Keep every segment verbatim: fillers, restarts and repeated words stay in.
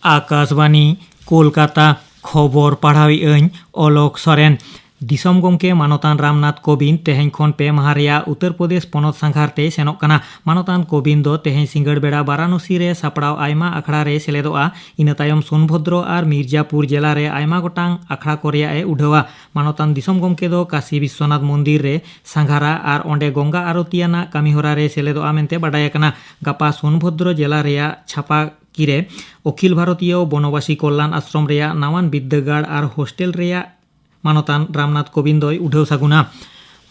ᱟᱠᱟᱥᱵᱟᱱᱤ, ᱠᱳᱞᱠᱟᱛᱟ᱾ ᱠᱷᱚᱵᱚᱨ ᱯᱟᱲᱦᱟᱣᱮᱫ ᱟᱹᱧ ᱚᱞᱚᱠ ᱥᱚᱨᱮᱱ᱾ ᱫᱤᱥᱚᱢ ᱜᱚᱢᱠᱮ ᱢᱟᱱᱚᱛᱟᱱ ᱨᱟᱢᱱᱟᱛᱷ ᱠᱳᱵᱤᱱᱫᱽ ᱛᱮᱦᱮᱧ ᱠᱷᱚᱱ ᱯᱮ ᱢᱟᱦᱟ ᱨᱮᱭᱟᱜ ᱩᱛᱛᱚᱨ ᱯᱨᱚᱫᱮᱥ ᱯᱚᱱᱚᱛ ᱥᱟᱸᱜᱷᱟᱨ ᱛᱮᱭ ᱥᱮᱱᱚᱜ ᱠᱟᱱᱟ᱾ ᱢᱟᱱᱚᱛᱟᱱ ᱠᱳᱵᱤᱱᱫᱽ ᱫᱚ ᱛᱮᱦᱮᱧ ᱥᱤᱸᱜᱟᱹᱲ ᱵᱮᱲᱟ ᱵᱟᱨᱟᱱᱚᱥᱤ ᱨᱮ ᱥᱟᱯᱲᱟᱣ ᱟᱭᱢᱟ ᱟᱠᱷᱲᱟ ᱨᱮᱭ ᱥᱮᱞᱮᱫᱚᱜᱼᱟ᱾ ᱤᱱᱟᱹ ᱛᱟᱭᱚᱢ ᱥᱳᱱᱵᱷᱚᱫᱨᱚ ᱟᱨ ᱢᱤᱨᱡᱟᱯᱩᱨ ᱡᱮᱞᱟ ᱨᱮ ᱟᱭᱢᱟ ᱜᱚᱴᱟᱝ ᱟᱠᱷᱲᱟ ᱠᱚ ᱨᱮᱭᱟᱜ ᱮ ᱩᱰᱷᱟᱹᱣᱟ᱾ ᱢᱟᱱᱚᱛᱟᱱ ᱫᱤᱥᱚᱢ ᱜᱚᱢᱠᱮ ᱫᱚ ᱠᱟᱥᱤ ᱵᱤᱥᱥᱚᱱᱟᱛᱷ ᱢᱚᱱᱫᱤᱨ ᱨᱮ ᱥᱟᱸᱜᱷᱟᱨᱟ ᱟᱨ ᱚᱸᱰᱮ ᱜᱚᱝᱜᱟ ᱟᱨᱚᱛᱤ ᱟᱱᱟᱜ ᱠᱟᱹᱢᱤᱦᱚᱨᱟ ᱨᱮ ᱥᱮᱞᱮᱫᱚᱜᱼᱟ ᱢᱮᱱᱛᱮ ᱵᱟᱰᱟᱭ ᱟᱠᱟᱱᱟ᱾ ᱜᱟᱯᱟ ᱥᱳᱱᱵᱷᱚᱫᱨᱚ ᱡᱮᱞᱟ ᱨᱮᱭᱟᱜ ᱪᱷᱟᱯᱟᱠᱤ ᱨᱮ ᱚᱠᱷᱤᱞ ᱵᱷᱟᱨᱚᱛᱤᱭᱚ ᱵᱚᱱᱚᱵᱟᱥᱤ ᱠᱚᱞᱞᱟᱱ ᱟᱥᱨᱚᱢ ᱨᱮᱭᱟᱜ ᱱᱟᱣᱟᱱ ᱵᱤᱨᱫᱟᱹᱜᱟᱲ ᱟᱨ ᱦᱳᱥᱴᱮᱞ ᱨᱮᱭᱟᱜ ᱢᱟᱱᱚᱛᱟᱱ ᱨᱟᱢᱱᱟᱛᱷ ᱠᱳᱵᱤᱱᱫᱽ ᱫᱚᱭ ᱩᱰᱷᱟᱹᱣ ᱥᱟᱹᱜᱩᱱᱟ᱾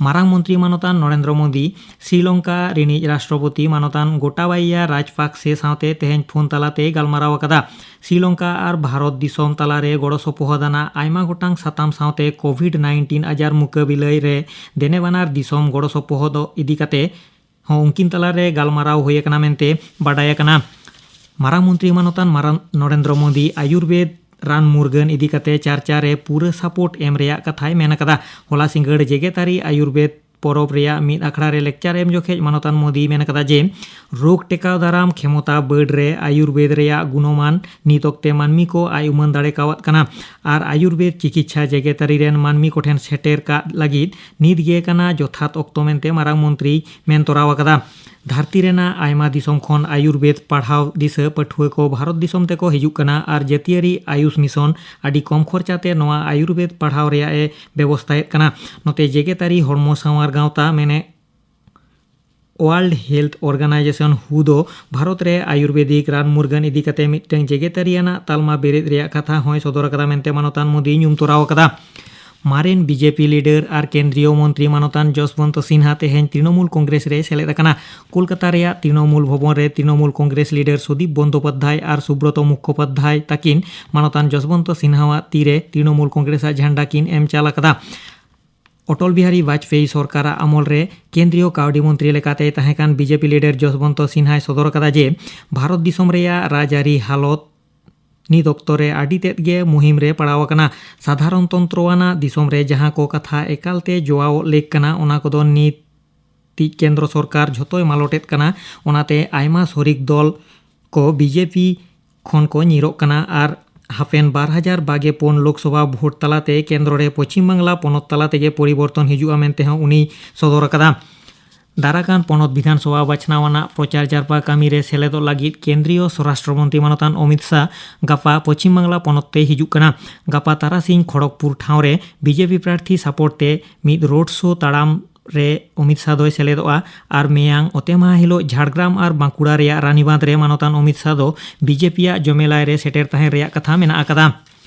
ᱢᱟᱨᱟᱝ ᱢᱚᱱᱛᱨᱤ ᱢᱟᱱᱚᱛᱟᱱ ᱱᱚᱨᱮᱱᱫᱨᱚ ᱢᱳᱫᱤ ᱥᱨᱤᱞᱚᱝᱠᱟ ᱨᱤᱱᱤᱡ ᱨᱟᱥᱴᱨᱚᱯᱚᱛᱤ ᱢᱟᱱᱚᱛᱟᱱ ᱜᱳᱴᱟᱵᱟᱭᱭᱟ ᱨᱟᱡᱽᱯᱟᱠᱥᱮ ᱥᱟᱶᱛᱮ ᱛᱮᱦᱮᱧ ᱯᱷᱳᱱ ᱛᱟᱞᱟᱛᱮᱭ ᱜᱟᱞᱢᱟᱨᱟᱣ ᱟᱠᱟᱫᱟ᱾ ᱥᱨᱤᱞᱚᱝᱠᱟ ᱟᱨ ᱵᱷᱟᱨᱚᱛ ᱫᱤᱥᱚᱢ ᱛᱟᱞᱟᱨᱮ ᱜᱚᱲᱚ ᱥᱚᱯᱚᱦᱚᱫ ᱟᱱᱟᱜ ᱟᱭᱢᱟ ᱜᱚᱴᱟᱝ ᱥᱟᱛᱟᱢ ᱥᱟᱶᱛᱮ ᱠᱳᱵᱷᱤᱰ ᱱᱟᱭᱤᱱᱴᱤᱱ ᱟᱡᱟᱨ ᱢᱩᱠᱟᱹᱵᱤᱞᱟᱹᱭ ᱨᱮ ᱫᱮᱱᱮᱵᱟᱱᱟᱨ ᱫᱤᱥᱚᱢ ᱜᱚᱲᱚ ᱥᱚᱯᱚᱦᱚᱫ ᱤᱫᱤ ᱠᱟᱛᱮ ᱦᱚᱸ ᱩᱱᱠᱤᱱ ᱛᱟᱞᱟᱨᱮ ᱜᱟᱞᱢᱟᱨᱟᱣ ᱦᱩᱭ ᱟᱠᱟᱱᱟ ᱢᱮᱱᱛᱮ ᱵᱟᱰᱟᱭ ᱟᱠᱟᱱᱟ᱾ ᱢᱟᱨᱟᱝ ᱢᱚᱱᱛᱨᱤ ᱢᱟᱱᱚᱛᱟᱱ ᱢᱟᱨᱟᱝ ᱱᱚᱨᱮᱱᱫᱨᱚ ᱢᱳᱫᱤ ᱟᱭᱩᱨᱵᱮᱫ ᱨᱟᱱ ᱢᱩᱨᱜᱟᱹᱱ ᱤᱫᱤ ᱠᱟᱛᱮ ᱪᱟᱨᱪᱟ ᱨᱮ ᱯᱩᱨᱟᱹ ᱥᱟᱯᱳᱨᱴ ᱮᱢ ᱨᱮᱭᱟᱜ ᱠᱟᱛᱷᱟᱭ ᱢᱮᱱ ᱟᱠᱟᱫᱟ᱾ ᱦᱚᱞᱟ ᱥᱤᱸᱜᱟᱹᱲ ᱡᱮᱜᱮᱛᱟᱹᱨᱤ ᱟᱭᱩᱨᱵᱮᱫ ᱯᱚᱨᱚᱵᱽ ᱨᱮᱭᱟᱜ ᱢᱤᱫ ᱟᱠᱷᱲᱟ ᱨᱮ ᱞᱮᱠᱪᱟᱨ ᱮᱢ ᱡᱚᱠᱷᱮᱡ ᱢᱟᱱᱚᱛᱟᱱ ᱢᱳᱫᱤᱭ ᱢᱮᱱ ᱟᱠᱟᱫᱟ ᱡᱮ ᱨᱳᱜᱽ ᱴᱮᱠᱟᱣ ᱫᱟᱨᱟᱢ ᱠᱷᱮᱢᱚᱛᱟ ᱵᱟᱹᱰ ᱨᱮ ᱟᱭᱩᱨᱵᱮᱫ ᱨᱮᱭᱟᱜ ᱜᱩᱱᱚᱢᱟᱱ ᱱᱤᱛ ᱚᱠᱛᱮ ᱢᱟᱹᱱᱢᱤ ᱠᱚ ᱟᱭ ᱩᱢᱟᱹᱱ ᱫᱟᱲᱮ ᱠᱟᱣᱟᱫ ᱠᱟᱱᱟ ᱟᱨ ᱟᱭᱩᱨᱵᱮᱫ ᱪᱤᱠᱤᱪᱪᱷᱟ ᱡᱮᱜᱮᱛᱟᱹᱨᱤ ᱨᱮᱱ ᱢᱟᱹᱱᱢᱤ ᱠᱚᱴᱷᱮᱱ ᱥᱮᱴᱮᱨ ᱠᱟᱜ ᱞᱟᱹᱜᱤᱫ ᱱᱤᱛ ᱜᱮ ᱠᱟᱱᱟ ᱡᱚᱛᱷᱟᱛ ᱚᱠᱛᱚ ᱢᱮᱱᱛᱮ ᱢᱟᱨᱟᱝ ᱢᱚᱱᱛᱨᱤᱭ ᱢᱮᱱ ᱛᱚᱨᱟᱣ ᱟᱠᱟᱫᱟ᱾ ᱫᱷᱟᱹᱨᱛᱤ ᱨᱮᱱᱟᱜ ᱟᱭᱢᱟ ᱫᱤᱥᱚᱢ ᱠᱷᱚᱱ ᱟᱭᱩᱨᱵᱮᱫ ᱯᱟᱲᱦᱟᱣ ᱫᱤᱥᱟᱹ ᱯᱟᱹᱴᱷᱩᱣᱟᱹ ᱠᱚ ᱵᱷᱟᱨᱚᱛ ᱫᱤᱥᱚᱢ ᱛᱮᱠᱚ ᱦᱤᱡᱩᱜ ᱠᱟᱱᱟ ᱟᱨ ᱡᱟᱹᱛᱤᱭᱟᱹᱨᱤ ᱟᱭᱩᱥ ᱢᱤᱥᱚᱱ ᱟᱹᱰᱤ ᱠᱚᱢ ᱠᱷᱚᱨᱪᱟ ᱛᱮ ᱱᱚᱣᱟ ᱟᱭᱩᱨᱵᱮᱫ ᱯᱟᱲᱦᱟᱣ ᱨᱮᱭᱟᱜ ᱮ ᱵᱮᱵᱚᱥᱛᱷᱟᱭᱮᱫ ᱠᱟᱱᱟ᱾ ᱱᱚᱛᱮ ᱡᱮᱜᱮᱛᱟᱹᱨᱤ ᱦᱚᱲᱢᱚ ᱥᱟᱶᱟᱨ ᱜᱟᱶᱛᱟ ᱢᱮᱱᱮ World Health Organization, ᱦᱩ ᱫᱚ ᱵᱷᱟᱨᱚᱛ ᱨᱮ ᱟᱭᱩᱨᱵᱮᱫᱤᱠ ᱨᱟᱱ ᱢᱩᱨᱜᱟᱹᱱ ᱤᱫᱤ ᱠᱟᱛᱮ ᱢᱤᱫᱴᱟᱝ ᱡᱮᱜᱮᱛᱟᱹᱨᱤ ᱟᱱᱟᱜ ᱛᱟᱞᱢᱟ ᱵᱮᱨᱮᱫ ᱨᱮᱭᱟᱜ ᱠᱟᱛᱷᱟ ᱦᱚᱸᱭ ᱥᱚᱫᱚᱨ ᱟᱠᱟᱫᱟ ᱢᱮᱱᱛᱮ ᱢᱟᱱᱚᱛᱟᱱ ᱢᱳᱫᱤᱭ ᱧᱩᱢ ᱛᱚᱨᱟᱣ ᱟᱠᱟᱫᱟ᱾ ᱢᱟᱨᱮᱱ ᱵᱤᱡᱮᱯᱤ ᱞᱤᱰᱟᱨ ᱟᱨ ᱠᱮᱱᱫᱨᱤᱭᱚ ᱢᱚᱱᱛᱨᱤ ᱢᱟᱱᱚᱛᱟᱱ ᱡᱚᱥᱵᱚᱱᱛᱚ ᱥᱤᱱᱦᱟ ᱛᱮᱦᱮᱧ ᱛᱨᱤᱱᱚᱢᱩᱞ ᱠᱚᱝᱜᱨᱮᱥ ᱨᱮᱭ ᱥᱮᱞᱮᱫ ᱟᱠᱟᱱᱟ᱾ ᱠᱳᱞᱠᱟᱛᱟ ᱨᱮᱭᱟᱜ ᱛᱨᱤᱱᱚᱢᱩᱞ ᱵᱷᱚᱵᱚᱱ ᱨᱮ ᱛᱨᱤᱱᱚᱢᱩᱞ ᱠᱚᱝᱜᱨᱮᱥ ᱞᱤᱰᱟᱨ ᱥᱩᱫᱤᱯ ᱵᱚᱱᱫᱳᱯᱟᱫᱽᱫᱷᱟᱭ ᱟᱨ ᱥᱩᱵᱨᱚᱛᱚ ᱢᱩᱠᱷᱳᱯᱟᱫᱽᱫᱷᱟᱭ ᱛᱟᱹᱠᱤᱱ ᱢᱟᱱᱚᱛᱟᱱ ᱡᱚᱥᱵᱚᱱᱛᱚ ᱥᱤᱱᱦᱟᱣᱟᱜ ᱛᱤᱨᱮ ᱛᱨᱤᱱᱚᱢᱩᱞ ᱠᱚᱝᱜᱨᱮᱥᱟᱜ ᱡᱷᱟᱱᱰᱟ ᱠᱤᱱ ᱮᱢ ᱪᱟᱞ ᱟᱠᱟᱫᱟ᱾ ᱚᱴᱚᱞ ᱵᱤᱦᱟᱨᱤ ᱵᱟᱡᱽᱯᱮᱭᱤ ᱥᱚᱨᱠᱟᱨᱟᱜ ᱟᱢᱚᱞ ᱨᱮ ᱠᱮᱱᱫᱨᱤᱭᱚ ᱠᱟᱹᱣᱰᱤ ᱢᱚᱱᱛᱨᱤ ᱞᱮᱠᱟᱛᱮᱭ ᱛᱟᱦᱮᱸ ᱠᱟᱱ ᱵᱤᱡᱮᱯᱤ ᱞᱤᱰᱟᱨ ᱡᱚᱥᱵᱚᱱᱛᱚ ᱥᱤᱱᱦᱟᱭ ᱥᱚᱫᱚᱨ ᱟᱠᱟᱫᱟ ᱡᱮ ᱵᱷᱟᱨᱚᱛ ᱫᱤᱥᱚᱢ ᱨᱮᱭᱟᱜ ᱨᱟᱡᱽᱟᱹᱨᱤ ᱦᱟᱞᱚᱛ ᱱᱤᱛ ᱚᱠᱛᱚ ᱨᱮ ᱟᱹᱰᱤ ᱛᱮᱫ ᱜᱮ ᱢᱩᱦᱤᱢ ᱨᱮ ᱯᱟᱲᱟᱣ ᱟᱠᱟᱱᱟ᱾ ᱥᱟᱫᱷᱟᱨᱚᱱ ᱛᱚᱱᱛᱨᱚ ᱟᱱᱟᱜ ᱫᱤᱥᱚᱢ ᱨᱮ ᱡᱟᱦᱟᱸ ᱠᱚ ᱠᱟᱛᱷᱟ ᱮᱠᱟᱞ ᱛᱮ ᱡᱚᱣᱟᱣᱚᱜ ᱞᱮᱠ ᱠᱟᱱᱟ, ᱚᱱᱟ ᱠᱚᱫᱚ ᱱᱤᱛ ᱛᱤᱡ ᱠᱮᱱᱫᱨᱚ ᱥᱚᱨᱠᱟᱨ ᱡᱷᱚᱛᱚᱭ ᱢᱟᱞᱚᱴᱮᱫ ᱠᱟᱱᱟ᱾ ᱚᱱᱟᱛᱮ ᱟᱭᱢᱟ ᱥᱚᱨᱤᱠ ᱫᱚᱞ ᱠᱚ ᱵᱤᱡᱮᱯᱤ ᱠᱷᱚᱱ ᱠᱚ ᱧᱤᱨᱚᱜ ᱠᱟᱱᱟ ᱟᱨ ᱦᱟᱯᱮᱱ ᱵᱟᱨ ᱦᱟᱡᱟᱨ ᱵᱟᱜᱮ ᱯᱩᱱ ᱞᱳᱠᱥᱚᱵᱷᱟ ᱵᱷᱳᱴ ᱛᱟᱞᱟᱛᱮ ᱠᱮᱱᱫᱨᱚ ᱨᱮ ᱯᱚᱪᱷᱤᱢ ᱵᱟᱝᱞᱟ ᱯᱚᱱᱚᱛ ᱛᱟᱞᱟ ᱛᱮᱜᱮ ᱯᱚᱨᱤᱵᱚᱨᱛᱚᱱ ᱦᱤᱡᱩᱜᱼᱟ ᱢᱮᱱᱛᱮ ᱦᱚᱸ ᱩᱱᱤᱭ ᱥᱚᱫᱚᱨ ᱟᱠᱟᱫᱟ᱾ ᱫᱟᱨᱟᱠᱟᱱ ᱯᱚᱱᱚᱛ ᱵᱤᱫᱷᱟᱱ ᱥᱚᱵᱷᱟ ᱵᱟᱪᱷᱱᱟᱣ ᱟᱱᱟᱜ ᱯᱨᱚᱪᱟᱨ ᱡᱟᱨᱯᱟ ᱠᱟᱹᱢᱤ ᱨᱮ ᱥᱮᱞᱮᱫᱚᱜ ᱞᱟᱹᱜᱤᱫ ᱠᱮᱱᱫᱨᱤᱭᱚ ᱥᱚᱨᱟᱥᱴᱨᱚ ᱢᱚᱱᱛᱨᱤ ᱢᱟᱱᱚᱛᱟᱱ ᱚᱢᱤᱛ ᱥᱟᱦ ᱜᱟᱯᱟ ᱯᱚᱪᱷᱤᱢ ᱵᱟᱝᱞᱟ ᱯᱚᱱᱚᱛ ᱛᱮᱭ ᱦᱤᱡᱩᱜ ᱠᱟᱱᱟ᱾ ᱜᱟᱯᱟ ᱛᱟᱨᱟᱥᱤᱧ ᱠᱷᱚᱲᱚᱜᱽᱯᱩᱨ ᱴᱷᱟᱶ ᱨᱮ ᱵᱤᱡᱮᱯᱤ ᱯᱨᱟᱨᱛᱷᱤ ᱥᱟᱯᱚᱨᱴ ᱛᱮ ᱢᱤᱫ ᱨᱳᱰ ᱥᱳ ᱛᱟᱲᱟᱢ ᱨᱮ ᱚᱢᱤᱛ ᱥᱟᱦ ᱫᱚᱭ ᱥᱮᱞᱮᱫᱚᱜᱼᱟ᱾ ᱟᱨ ᱢᱮᱭᱟᱝ ᱚᱛᱮ ᱢᱟᱦᱟ ᱦᱤᱞᱳᱜ ᱡᱷᱟᱲᱜᱨᱟᱢ ᱟᱨ ᱵᱟᱸᱠᱩᱲᱟ ᱨᱮᱭᱟᱜ ᱨᱟᱱᱤᱵᱟᱸᱫᱷ ᱨᱮ ᱢᱟᱱᱚᱛᱟᱱ ᱚᱢᱤᱛ ᱥᱟᱦ ᱫᱚ ᱵᱤᱡᱮᱯᱤᱭᱟᱜ ᱡᱚᱢᱮᱞᱟᱭ ᱨᱮ ᱥᱮᱴᱮᱨ ᱛᱟᱦᱮᱱ ᱨᱮᱭᱟᱜ ᱠᱟᱛᱷᱟ ᱢᱮᱱᱟᱜ ᱟᱠᱟᱫᱟ᱾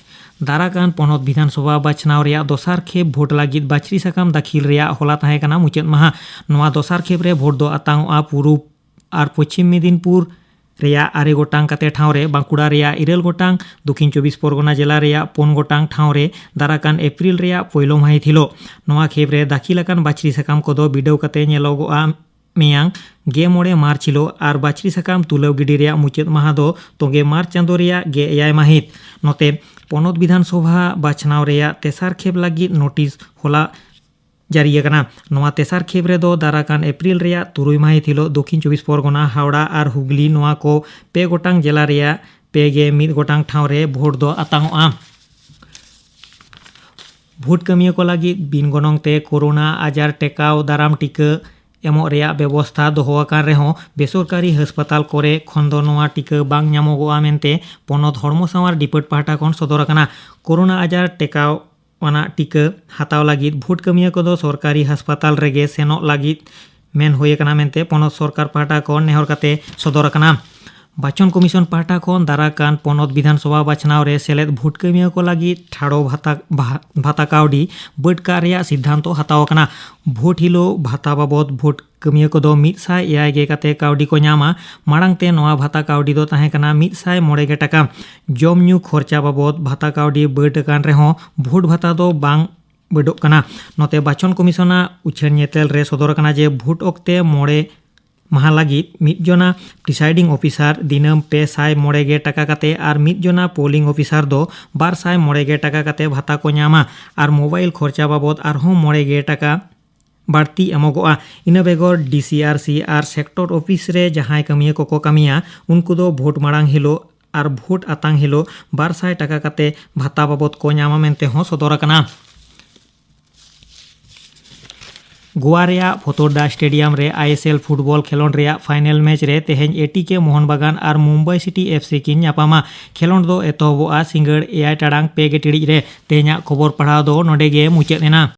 ᱫᱟᱨᱟᱠᱟᱱ ᱯᱚᱱᱚᱛ ᱵᱤᱫᱷᱟᱱ ᱥᱚᱵᱷᱟ ᱵᱟᱪᱷᱱᱟᱣ ᱨᱮᱭᱟᱜ ᱫᱚᱥᱟᱨ ᱠᱷᱮᱯ ᱵᱷᱳᱴ ᱞᱟᱹᱜᱤᱫ ᱵᱟᱪᱷᱨᱤ ᱥᱟᱠᱟᱢ ᱫᱟᱹᱠᱷᱤᱞ ᱨᱮᱭᱟᱜ ᱦᱚᱞᱟ ᱛᱟᱦᱮᱸ ᱠᱟᱱᱟ ᱢᱩᱪᱟᱹᱫ ᱢᱟᱦᱟ᱾ ᱱᱚᱣᱟ ᱫᱚᱥᱟᱨ ᱠᱷᱮᱯ ᱨᱮ ᱵᱷᱳᱴ ᱫᱚ ᱟᱛᱟᱝᱚᱜᱼᱟ ᱯᱩᱨᱩᱵ ᱟᱨ ᱯᱚᱪᱷᱤᱢ ᱢᱮᱫᱤᱱᱯᱩᱨ ᱨᱮᱭᱟᱜ ᱟᱨᱮ ᱜᱚᱴᱟᱝ ᱠᱟᱛᱮ ᱴᱷᱟᱶ ᱨᱮ, ᱵᱟᱸᱠᱩᱲᱟ ᱨᱮᱭᱟᱜ ᱤᱨᱟᱹᱞ ᱜᱚᱴᱟᱝ, ᱫᱚᱠᱷᱤᱱ ᱪᱚᱵᱵᱤᱥ ᱯᱚᱨᱜᱚᱱᱟ ᱡᱮᱞᱟ ᱨᱮᱭᱟᱜ ᱯᱩᱱ ᱜᱚᱴᱟᱝ ᱴᱷᱟᱶ ᱨᱮ ᱫᱟᱨᱟᱠᱟᱱ ᱮᱯᱨᱤᱞ ᱨᱮᱭᱟᱜ ᱯᱳᱭᱞᱳ ᱢᱟᱹᱦᱤᱛ ᱦᱤᱞᱳᱜ᱾ ᱱᱚᱣᱟ ᱠᱷᱮᱯ ᱨᱮ ᱫᱟᱹᱠᱷᱤᱞ ᱟᱠᱟᱱ ᱵᱟᱪᱷᱨᱤ ᱥᱟᱠᱟᱢ ᱠᱚᱫᱚ ᱵᱤᱰᱟᱹᱣ ᱠᱟᱛᱮ ᱧᱮᱞᱚᱜᱚᱜᱼᱟ ᱢᱮᱭᱟᱝ ᱜᱮᱞ ᱢᱚᱬᱮ ᱢᱟᱨᱪ ᱦᱤᱞᱳᱜ ᱟᱨ ᱵᱟᱪᱷᱨᱤ ᱥᱟᱠᱟᱢ ᱛᱩᱞᱟᱹᱣ ᱜᱤᱰᱤ ᱨᱮᱭᱟᱜ ᱢᱩᱪᱟᱹᱫ ᱢᱟᱦᱟ ᱫᱚ ᱛᱚᱜᱮ ᱢᱟᱨᱪ ᱪᱟᱸᱫᱳ ᱨᱮᱭᱟᱜ ᱜᱮᱞ ᱮᱭᱟᱭ ᱢᱟᱹᱦᱤᱛ᱾ ᱱᱚᱛᱮ, ᱯᱚᱱᱚᱛ ᱵᱤᱫᱷᱟᱱ ᱥᱚᱵᱷᱟ ᱵᱟᱪᱷᱱᱟᱣ ᱨᱮᱭᱟᱜ ᱛᱮᱥᱟᱨ ᱠᱷᱮᱯ ᱞᱟᱹᱜᱤᱫ ᱱᱳᱴᱤᱥ ᱦᱚᱞᱟ ᱡᱟᱹᱨᱤ ᱟᱠᱟᱱᱟ᱾ ᱱᱚᱣᱟ ᱛᱮᱥᱟᱨ ᱠᱷᱮᱯ ᱨᱮᱫᱚ ᱫᱟᱨᱟᱠᱟᱱ ᱮᱯᱨᱤᱞ ᱨᱮᱭᱟᱜ ᱛᱩᱨᱩᱭ ᱢᱟᱹᱦᱤᱛ ᱦᱤᱞᱳᱜ ᱫᱚᱠᱷᱤᱱ ᱪᱚᱵᱵᱤᱥ ᱯᱚᱨᱜᱚᱱᱟ, ᱦᱟᱣᱲᱟ ᱟᱨ ᱦᱩᱜᱽᱞᱤ, ᱱᱚᱣᱟ ᱠᱚ ᱯᱮ ᱜᱚᱴᱟᱝ ᱡᱮᱞᱟ ᱨᱮᱭᱟᱜ ᱯᱮ ᱜᱮ ᱢᱤᱫ ᱜᱚᱴᱟᱝ ᱴᱷᱟᱶ ᱨᱮ ᱵᱷᱳᱴ ᱫᱚ ᱟᱛᱟᱝᱚᱜᱼᱟ᱾ ᱵᱷᱳᱴ ᱠᱟᱹᱢᱤᱭᱟᱹ ᱠᱚ ᱞᱟᱹᱜᱤᱫ ᱵᱤᱱ ᱜᱚᱱᱚᱝ ᱛᱮ ᱠᱳᱨᱳᱱᱟ ᱟᱡᱟᱨ ᱴᱮᱠᱟᱣ ᱫᱟᱨᱟᱢ ᱴᱤᱠᱟᱹ ᱮᱢᱚᱜ ᱨᱮᱭᱟᱜ ᱵᱮᱵᱚᱥᱛᱷᱟ ᱫᱚᱦᱚ ᱟᱠᱟᱱ ᱨᱮᱦᱚᱸ, ᱵᱮᱥᱚᱨᱠᱟᱨᱤ ᱦᱟᱥᱯᱟᱛᱟᱞ ᱠᱚᱨᱮ ᱠᱷᱚᱱ ᱫᱚ ᱱᱚᱣᱟ ᱴᱤᱠᱟᱹ ᱵᱟᱝ ᱧᱟᱢᱚᱜᱚᱜᱼᱟ ᱢᱮᱱᱛᱮ ᱯᱚᱱᱚᱛ ᱦᱚᱲᱢᱚ ᱥᱟᱶᱟᱨ ᱰᱤᱯᱟᱨᱴ ᱯᱟᱦᱴᱟ ᱠᱷᱚᱱ ᱥᱚᱫᱚᱨ ᱟᱠᱟᱱᱟ᱾ ᱠᱳᱨᱳᱱᱟ ᱟᱡᱟᱨ ᱴᱮᱠᱟᱣ ᱟᱱᱟᱜ ᱴᱤᱠᱟᱹ ᱦᱟᱛᱟᱣ ᱞᱟᱹᱜᱤᱫ ᱵᱷᱳᱴ ᱠᱟᱹᱢᱤᱭᱟᱹ ᱠᱚᱫᱚ ᱥᱚᱨᱠᱟᱨᱤ ᱦᱟᱥᱯᱟᱛᱟᱞ ᱨᱮᱜᱮ ᱥᱮᱱᱚᱜ ᱞᱟᱹᱜᱤᱫ ᱢᱮᱱ ᱦᱩᱭ ᱟᱠᱟᱱᱟ ᱢᱮᱱᱛᱮ ᱯᱚᱱᱚᱛ ᱥᱚᱨᱠᱟᱨ ᱯᱟᱦᱴᱟ ᱠᱷᱚᱱ ᱱᱮᱦᱚᱨ ᱠᱟᱛᱮ ᱥᱚᱫᱚᱨ ᱟᱠᱟᱱᱟ᱾ ᱵᱟᱪᱷᱚᱱ ᱠᱚᱢᱤᱥᱚᱱ ᱯᱟᱦᱴᱟ ᱠᱷᱚᱱ ᱫᱟᱨᱟ ᱠᱟᱱ ᱯᱚᱱᱚᱛ ᱵᱤᱫᱷᱟᱱ ᱥᱚᱵᱷᱟ ᱵᱟᱪᱷᱱᱟᱣ ᱨᱮ ᱥᱮᱞᱮᱫ ᱵᱷᱳᱴ ᱠᱟᱹᱢᱤᱭᱟᱹ ᱠᱚ ᱞᱟᱹᱜᱤᱫ ᱴᱷᱟᱲᱚ ᱵᱷᱟᱛᱟ, ᱵᱷᱟ-, ᱵᱷᱟᱛᱟ ᱠᱟᱹᱣᱰᱤ ᱵᱟᱹᱰ ᱠᱟᱜ ᱨᱮᱭᱟᱜ ᱥᱤᱫᱽᱫᱷᱟᱱᱛᱚ ᱦᱟᱛᱟᱣ ᱟᱠᱟᱱᱟ᱾ ᱵᱷᱳᱴ ᱦᱤᱞᱳᱜ ᱵᱷᱟᱛᱟ ᱵᱟᱵᱚᱫ ᱵᱷᱳᱴ ᱠᱟᱹᱢᱤᱭᱟᱹ ᱠᱚᱫᱚ ᱢᱤᱫ ᱥᱟᱭ ᱮᱭᱟᱭ ᱜᱮ ᱠᱟᱛᱮ ᱠᱟᱹᱣᱰᱤ ᱠᱚ ᱧᱟᱢᱟ᱾ ᱢᱟᱲᱟᱝ ᱛᱮ ᱱᱚᱣᱟ ᱵᱷᱟᱛᱟ ᱠᱟᱹᱣᱰᱤ ᱫᱚ ᱛᱟᱦᱮᱸ ᱠᱟᱱᱟ ᱢᱤᱫ ᱥᱟᱭ ᱢᱚᱬᱮ ᱜᱮ ᱴᱟᱠᱟ᱾ ᱡᱚᱢ ᱧᱩ ᱠᱷᱚᱨᱪᱟ ᱵᱟᱵᱚᱫ ᱵᱷᱟᱛᱟ ᱠᱟᱹᱣᱰᱤ ᱵᱟᱹᱰ ᱟᱠᱟᱱ ᱨᱮᱦᱚᱸ ᱵᱷᱳᱴ ᱵᱷᱟᱛᱟ ᱫᱚ ᱵᱟᱝ ᱵᱟᱹᱰᱚᱜ ᱠᱟᱱᱟ᱾ ᱱᱚᱛᱮ ᱵᱟᱪᱷᱚᱱ ᱠᱚᱢᱤᱥᱚᱱᱟᱜ ᱩᱪᱷᱟᱹᱱ ᱧᱮᱛᱮᱞ ᱨᱮ ᱥᱚᱫᱚᱨ ᱟᱠᱟᱱᱟ ᱡᱮ ᱵᱷᱳᱴ ᱚᱠᱛᱮ ᱢᱚᱬᱮ ᱢᱟᱦᱟ ᱞᱟᱹᱜᱤᱫ ᱢᱤᱫ ᱡᱚᱱᱟ ᱯᱨᱤᱥᱟᱭᱰᱤᱝ ᱚᱯᱷᱤᱥᱟᱨ ᱫᱤᱱᱟᱹᱢ ᱯᱮ ᱥᱟᱭ ᱢᱚᱬᱮ ᱜᱮ ᱴᱟᱠᱟ ᱠᱟᱛᱮ ᱟᱨ ᱢᱤᱫ ᱡᱚᱱᱟ ᱯᱳᱞᱤᱝ ᱚᱯᱷᱤᱥᱟᱨ ᱫᱚ ᱵᱟᱨ ᱥᱟᱭ ᱢᱚᱬᱮ ᱜᱮ ᱴᱟᱠᱟ ᱠᱟᱛᱮ ᱵᱷᱟᱛᱟ ᱠᱚ ᱧᱟᱢᱟ᱾ ᱟᱨ ᱢᱳᱵᱟᱭᱤᱞ ᱠᱷᱚᱨᱪᱟ ᱵᱟᱵᱚᱫ ᱟᱨᱦᱚᱸ ᱢᱚᱬᱮ ᱜᱮ ᱴᱟᱠᱟ ᱵᱟᱹᱲᱛᱤ ᱮᱢᱚᱜᱚᱜᱼᱟ᱾ ᱤᱱᱟᱹ ᱵᱮᱜᱚᱨ ᱰᱤᱥᱤᱟᱨᱥᱤ ᱟᱨ ᱥᱮᱠᱴᱚᱨ ᱚᱯᱷᱤᱥ ᱨᱮ ᱡᱟᱦᱟᱸᱭ ᱠᱟᱹᱢᱤᱭᱟᱹ ᱠᱚᱠᱚ ᱠᱟᱹᱢᱤᱭᱟ, ᱩᱱᱠᱩ ᱫᱚ ᱵᱷᱳᱴ ᱢᱟᱲᱟᱝ ᱦᱤᱞᱳᱜ ᱟᱨ ᱵᱷᱳᱴ ᱟᱛᱟᱝ ᱦᱤᱞᱳᱜ ᱵᱟᱨ ᱥᱟᱭ ᱴᱟᱠᱟ ᱠᱟᱛᱮ ᱵᱷᱟᱛᱟ ᱵᱟᱵᱚᱫ ᱠᱚ ᱧᱟᱢᱟ ᱢᱮᱱᱛᱮ ᱦᱚᱸ ᱥᱚᱫᱚᱨ ᱟᱠᱟᱱᱟ᱾ ᱜᱳᱣᱟ ᱨᱮᱭᱟᱜ ᱯᱷᱚᱛᱳᱨᱰᱟ ᱥᱴᱮᱰᱤᱭᱟᱢ ᱨᱮ ᱟᱭᱮᱥᱮᱞ ᱯᱷᱩᱴᱵᱚᱞ ᱠᱷᱮᱞᱚᱸᱰ ᱨᱮᱭᱟᱜ ᱯᱷᱟᱭᱱᱮᱞ ᱢᱮᱪ ᱨᱮ ᱛᱮᱦᱮᱧ ᱮᱴᱤᱠᱮ ᱢᱳᱦᱚᱱ ᱵᱟᱜᱟᱱ ᱟᱨ ᱢᱩᱢᱵᱟᱭ ᱥᱤᱴᱤ ᱮᱯᱷᱥᱤ ᱠᱤᱱ ᱧᱟᱯᱟᱢᱟ᱾ ᱠᱷᱮᱞᱚᱸᱰ ᱫᱚ ᱮᱛᱚᱦᱚᱵᱚᱜᱼᱟ ᱥᱤᱸᱜᱟᱹᱲ ᱮᱭᱟᱭ ᱴᱟᱲᱟᱝ ᱯᱮ ᱜᱮ ᱴᱤᱲᱤᱡ ᱨᱮ᱾ ᱛᱮᱦᱮᱧᱟᱜ ᱠᱷᱚᱵᱚᱨ ᱯᱟᱲᱦᱟᱣ ᱫᱚ ᱱᱚᱰᱮ ᱜᱮ ᱢᱩᱪᱟᱹᱫ ᱮᱱᱟ᱾